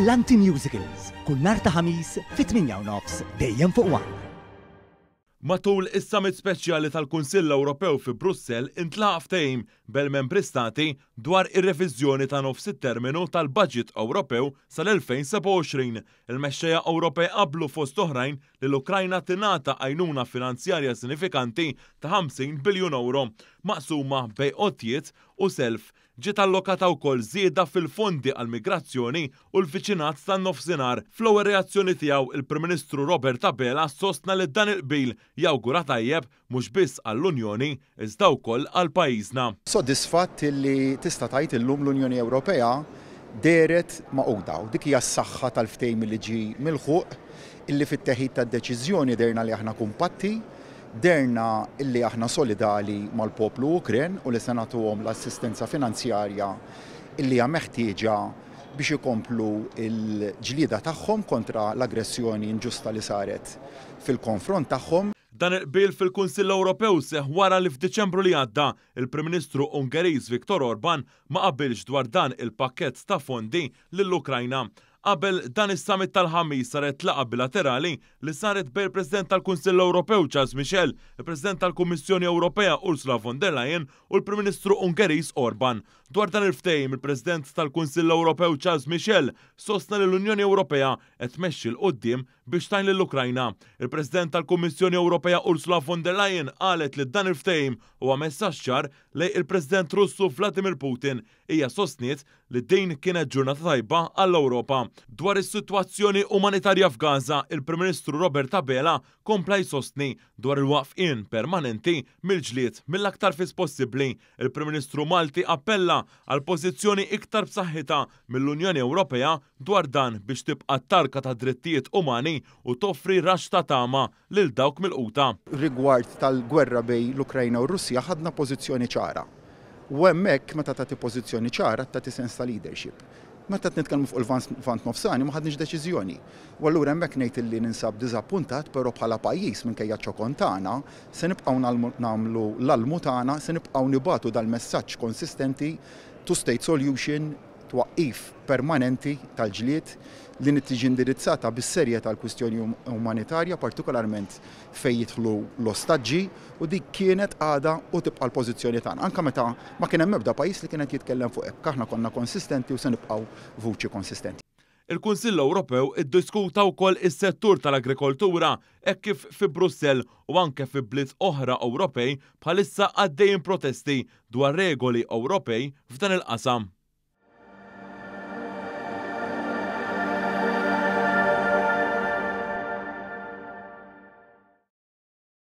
Brillanti Musicals, kull nhar ta' Ħamis fit-8:30 dejjem fuq One. Matul is-summit speċjali tal-Kunsill Ewropew fi Brussell intlaħaq ftehim bejn membri stati dwar ir-reviżjoni ta' nofs it-terminu tal-Baġit Ewropew sal-2027. Il-mexxejja Ewropej qablu fost oħrajn li l-Ukrajna tingħata għajnuna finanzjarja sinifikanti ta' 50 biljun ewro, maqsuma bejn għotjiet u self. Ġiet allokata wkoll żieda fil-fondi għall-migrazzjoni u l-viċinat tan-Nofsinhar. Fl-ewwel reazzjoni tiegħu, il-Prim Ministru Robert Abela sostna li dan il-qbil jawgura tajjeb mhux biss għall-Unjoni iżda wkoll għal pajjiżna. Sodisfatt li tista' tgħid illum l-Unjoni Ewropea dehret magħquda u dik hija s-saħħa tal-ftehim li ġie milħuq illi fit-teħid tad-deċiżjoni dehrna li aħna kumpatti. Dehrna li aħna solidali mal-poplu Ukren u li se nagħtuhom l-assistenza finanzjarja li hija meħtieġa biex ikomplu l-ġlieda tagħhom kontra l-aggressjoni inġusta li saret fil-konfront tagħhom. Dan il-qbil fil-Kunsill Ewropew seħħ wara li f'Diċembru li għadda, il-Prim Ministru Ungeriż Viktor Orban ma qabilx dwar dan il-pakkett ta' fondi lill-Ukrajna. Qabel dan is-summit tal-Ħamis saret laqgħa bilaterali li saret bejn il-President tal-Kunsill Ewropew Charles Michel, il-President tal-Kummissjoni Ewropea Ursula von der Leyen u l-Prim Ministru Ungeriż Orban. Dwar dan il-ftehim, il-President tal-Kunsill Ewropew Charles Michel sostna li l-Unjoni Ewropea qed tmexxi 'l quddiem biex tgħin lill-Ukrajna. Il-President tal-Kummissjoni Ewropea Ursula von der Leyen qalet li dan il-ftehim huwa messaġġ ċar lejn il-President Russu Vladimir Putin. Hija sostniet li din kienet ġurnata tajba għall-Ewropa. Dwar is-sitwazzjoni umanitarja f'Gaza, il-Prim Ministru Robert Abela kompla jsostni dwar il-waqfien permanenti mill-ġlied mill-aktar fis possibbli. Il-Prim Ministru Malti appella għal pożizzjoni iktar b'saħħitha mill-Unjoni Ewropea dwar dan biex tibqa' t-tarka tad-drittijiet umani u toffri raxx ta' tama lil dawk milquta. Rigward tal-gwerra bejn l-Ukrajna u r-Russja ħadna pożizzjoni ċara. U hemmhekk meta tagħti pożizzjoni ċara tagħti sens ta' leadership. Meta qed nitkellmu fuq il-Lvant Nofsani ma ħadniex deċiżjoni. U allura hemmhekk ngħid illi ninsab diżappuntat però bħala pajjiż minkejja ċ-ċokon tagħna se nibqgħu nagħmlu l-almu tagħna, se nibqgħu nibagħtu dal-messaġġ konsistenti two state solution, twaqqif permanenti tal-ġlied, li tiġi indirizzata bis-serjetà l-kwistjoni umanitarja, partikolarment fejn jidħlu l-ostaġġi, u dik kienet, għadha u tibqa' l-pożizzjoni tagħna. Anke meta ma kien hemm ebda pajjiż li kien qed jitkellem fuq hekk, aħna konna konsistenti u se nibqgħu vuċi konsistenti. Il-Kunsill Ewropew iddiskuta wkoll is-settur tal-agrikoltura hekk kif fi Brussell u anke fi bliet oħra Ewropej bħalissa għaddejjin protesti dwar regoli Ewropej f'dan il-qasam.